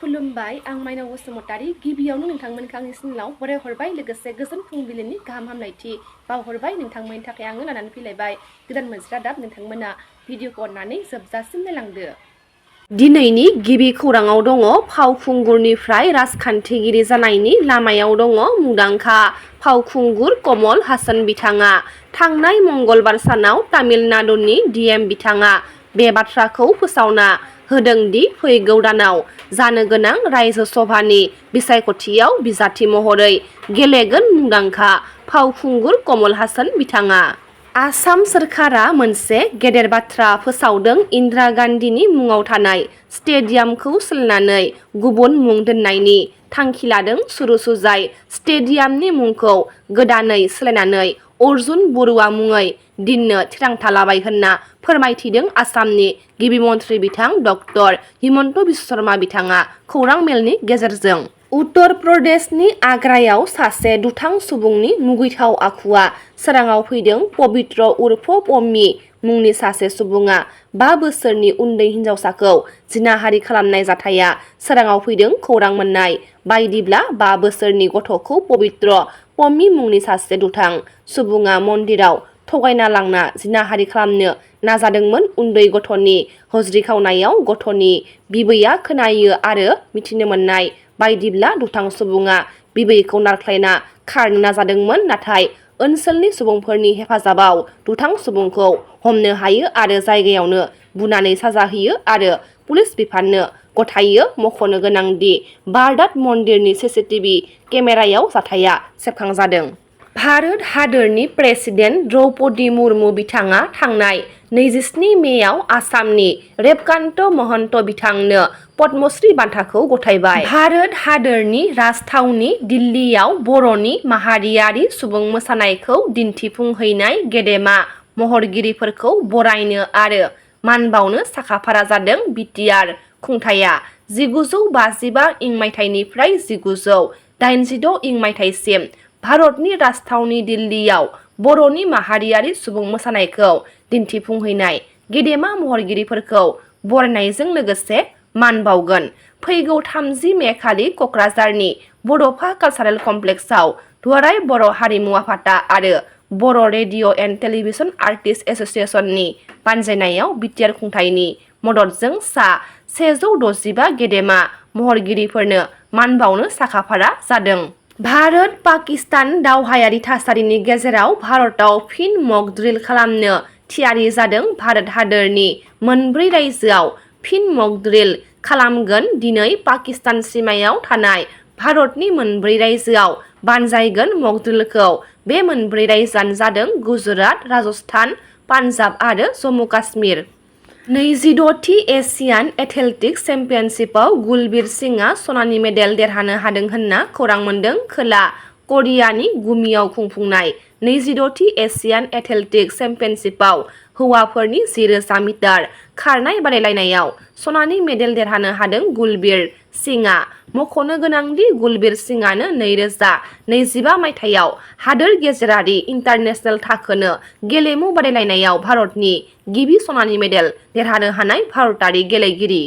खुलुमबाय आं माइनाव बसुमतारी गिबियावनो नोंथांमोनखौ आंनि चेनेलाव बरायहरबाय लोगोसे गोजोन फुंबिलिनि गाहाम हामलायथि बावहरबाय नोंथांमोननि थाखाय आङो लानानै फैलायबाय गोदान मोनसे रादाब नोंथांमोना भिडिअखौ अननानै जोबजासिम नायलांदो। दिनैनि गिबि खौराङाव दङ फावखुंगुरनिफ्राय राजखान्थिगिरि जानायनि लामायाव दङ मुंदांखा फावखुंगुर कमल हासान बिथाङा थांनाय मंगलबार सानाव तामिलनाडुनि डिएम बिथाङा बे बाथ्राखौ फोसावना होदोंदि फैगौ दानाव जानो गोनां रायजो सभानि बिसायख'थियाव बिजाथि महरै गेलेगोन मुंदांखा फावखुंगुर कमल हासान बिथाङा। आसाम सोरखारा मोनसे गेदेर बाथ्रा फोसावदों इन्दिरा गान्धीनि मुङाव थानाय स्टेडियामखौ सोलायनानै गुबुन मुं दोननायनि थांखि लादों। सुरुसुजाय स्टेडियामनि मुंखौ गोदानै सोलायनानै अर्जुन बरुवा मुङै दोननो थिरांथा लाबाय होनना फोरमायथिदों आसामनि गिबि मन्थ्रि बिथां डक्टर हिमन्त बिश्व शर्मा बिथाङा खौरां मेलनि गेजेरजों। उत्तर प्रदेशनि आग्रायाव सासे दुथां सुबुंनि मुगैथाव आखुआ सोराङाव फैदों। पबित्र उर्फ पम्मी मुंनि सासे सुबुङा 5 बोसोरनि उन्दै हिन्जावसाखौ जिनाहारि खालामनाय जाथाया सोराङाव फैदों। खौरां मोननाय बायदिब्ला 5 बोसोरनि गथ'खौ पबित्र पम्मी मुंनि सासे दुथां सुबुङा मन्दिराव थगायना लांना जिनाहारि खालामनो नाजादोंमोन। उन्दै गथ'नि हज्रि खावनायाव गथ'नि बिबैया खोनायो आरो मिथिनो मोननाय बायदिब्ला दुथां सुबुङा बिबैखौ नारख्लायना खारनो नाजादोंमोन, नाथाय ओनसोलनि सुबुंफोरनि हेफाजाबाव दुथां सुबुंखौ हमनो हायो आरो जायगायावनो बुनानै साजा होयो आरो पुलिस बिफाननो गथायो। मख'नो गोनांदि बार'र मन्दिरनि सीसीटीवी केमेरायाव जाथाया सेबखांजादों। भारत हादोरनि प्रेसिडेन्ट द्रौपदी मुर्मु बिथाङा थांनाय 27 मेयाव आसामनि रेबकान्त महन्त बिथांनो पद्मश्री बान्थाखौ गथायबाय। भारत हादोरनि राजथावनि दिल्लीयाव बर'नि माहारियारि सुबुं मोसानायखौ दिन्थिफुंहैनाय गेदेमा महरगिरिफोरखौ बरायनो आरो मान बावनो साखाफारा जादों। बिटिआर खुंथाया 1955 इं मायथाइनिफ्राय 1986 इं मायथाइसिम भारतनि राजथावनि दिल्लीयाव बर'नि माहारियारि सुबुं मोसानायखौ दिन्थिफुंहैनाय गेदेमा महरगिरिफोरखौ बरायनायजों लोगोसे मान बावगोन। फैगौ 30 मे खालि क'क्राझारनि बड'फा कालचारेल कमप्लेक्सआव दुलाराय बर' हारिमु आफादा आरो Boro' radio' and television artist एस'सिएशननि बानजायनायाव बिटिआर खुंथायनि मददजों सा 165 गेदेमा महरगिरिफोरनो मान बावनो साखाफारा जादों। भारत पाकिस्तान दावहायारि थासारिनि गेजेराव भारतआव फिन मक ड्रिल खालामनो थियारि जादों। भारत हादोरनि मोनब्रै रायजोआव फिन मक ड्रिल खालामगोन। दिनै पाकिस्तान सिमायाव थानाय भारतनि मोनब्रै रायजोआव बानजायगोन मक ड्रिलखौ। बे मोनब्रै रायजोआनो जादों गुजरात, राजस्थान, पान्जाब आरो जम्मु काश्मीर। 26थि एशियान एथलेटिक्स चेम्पियनशिपआव गुलबीर सिंहआ सनानि मेडेल देरहानो हादों होनना खौरां मोन्दों। खोला करियानि गुमियाव खुंफुंनाय 26थि एशियान एथलेटिक्स चेम्पियनशिपआव हौवाफोरनि 10,000 मिटार खारनाय बादायलायनायाव सनानि मेडेल देरहानो हादों गुलबीर सिंहआ। मख'नो गोनांदि गुलबीर सिंहआनो 2025 मायथाइयाव हादोर गेजेरारि इन्टारनेशनेल थाखोनो गेलेमु बादायलायनायाव भारतनि गिबि सनानि मेडेल देरहानो हानाय भारतारि गेलेगिरि।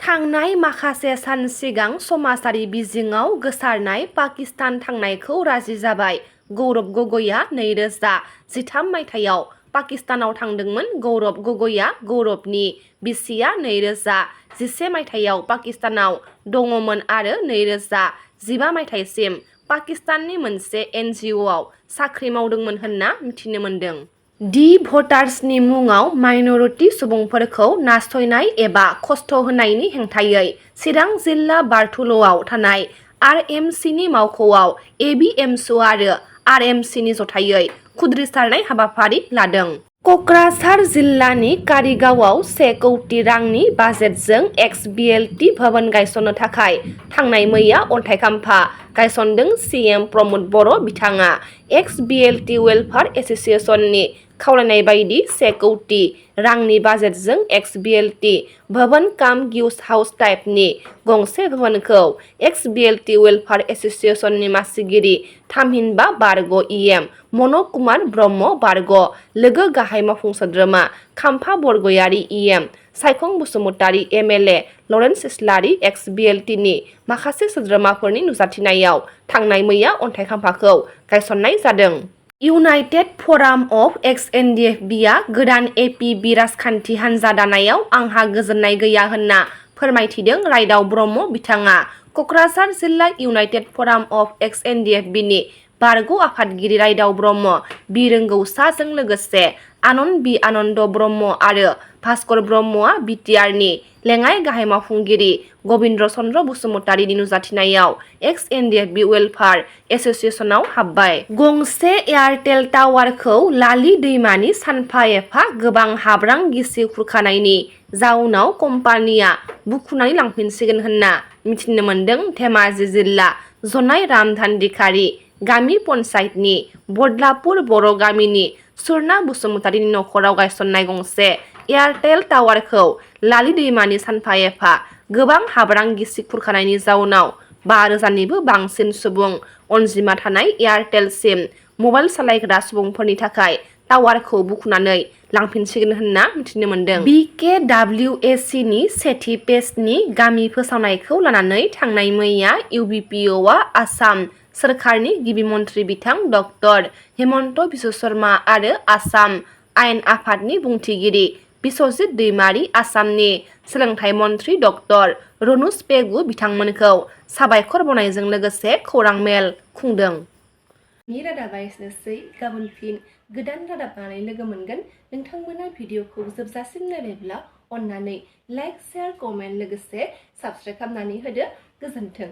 थांनाय माखासे सान सिगां समाजारि बिजोङाव गोसारनाय पाकिस्तान थांनायखौ राजि जाबाय। गौरब गगैआ 2013 मायथाइयाव पाकिस्तानाव थांदोंमोन। गौरब गगैआ गौरबनि बिसिया 2011 मायथाइयाव पाकिस्तानाव दङमोन आरो 2015 मायथाइसिम पाकिस्ताननि मोनसे NGOआव साख्रि मावदोंमोन होनना मिथिनो मोन्दों। दि भटार्सनि मुङाव माइन'रिटि सुबुंफोरखौ नासयनाय एबा खस्थ' होनायनि हेंथायै चिरां जिल्ला बारथुलआव थानाय RMCनि मावख'आव ABMSU आरो RMCनि जथायै खुद्रिसारनाय हाबाफारि लादों। क'क्राझार जिल्लानि कारिगावआव 1 कौटि रांनि बाजेटजों XBLT भवन गायसननो थाखाय थांनाय मैया अन्थाइ खाम्फा गायसनदों CM प्रमद बर' बिथाङा। XBLT वेलफेयार एस'सिएशननि खावलायनाय बायदि 1 कौटि रांनि बाजेटजों XBLT भवन काम गेस्ट हाउस टाइपनि गंसे भवनखौ XBLT वेलफेयार एस'सिएशननि मासिगिरि थामहिनबा बारग' EM मन' कुमार ब्रह्म बारग' लोगो गाहाय मावफुं सोद्रोमा खाम्फा बरगयारि EM सायखं बसुमतारी MLA लरेन्स इस्लारि एक्स BLT नि माखासे सोद्रोमाफोरनि नुजाथिनायाव थांनाय मैया अन्थाइ खाम्फाखौ गायसननाय जादों। इउनाइटेड फराम अफ एक्स NDFB आ गोदान APB राजखान्थि हान्जा दानायाव आंहा गोजोननाय गैया होनना फोरमायथिदों रायदाव ब्रह्म बिथाङा क'क्राझार जिल्ला इउनाइटेड फराम अफ एक्स NDFB नि बारग' आफादगिरि रायदाव ब्रह्म बिरोंगौसाजों लोगोसे आनन्द बि आनन्द ब्रह्म आरो भास्कर ब्रह्मआ BTR नि लेङाइ गाहाय मावफुंगिरि गबिन्द्र चन्द्र बसुमतारिनि नुजाथिनायाव एक्स NDFB वेलफेयार एस'सिएशनाव हाबबाय। गंसे एयारटेल टावारखौ लालि दैमानि सानफा एफा गोबां हाब्रां गिसि खुरखानायनि जाउनाव कम्पानिया बुखुनानै लांफिनसिगोन होनना मिथिनो मोन्दों। धेमाजि जिल्ला जनाय रामधान्दिखारि गामि पन्चायतनि बदलापुर बर' गामिनि सुरना बसुमतारिनि नखराव गायसननाय गंसे एयारटेल टावारखौ लालि दैमानि सानफा एफा गोबां हाब्रां गिसि खुरखानायनि जाउनाव 5,000निबो बांसिन सुबुं अनजिमा थानाय एयारटेलसिम मबाइल सालायग्रा सुबुंफोरनि थाखाय टावारखौ बुखुनानै लांफिनसिगोन होनना मिथिनो मोन्दों। BKWAC नि सेथि पेजनि गामि फोसावनायखौ लानानै थांनाय मैया UBPOआ आसाम सोरखारनि गिबि मन्थ्रि बिथां डक्टर हेमन्त बिश्व शर्मा आरो आसाम आयेन आफादनि बुंथिगिरि बिश्वजित दैमारि आसामनि सोलोंथाइ मन्थ्रि डक्टर रनुज पेगु बिथांमोनखौ साबायखर बावनायजों लोगोसे खौरां मेल खुंदों। रादाबा एसेनोसै, गाबोन फिन गोदान रादाब लानानै लोगो मोनगोन। नोंथांमोना भिडिअखौ जोबजासिम नायबायब्ला अन्नानै लाइक, शेयार, कमेन्ट लोगोसे साबस्क्राइब खालामनानै होदो। गोजोन्थों।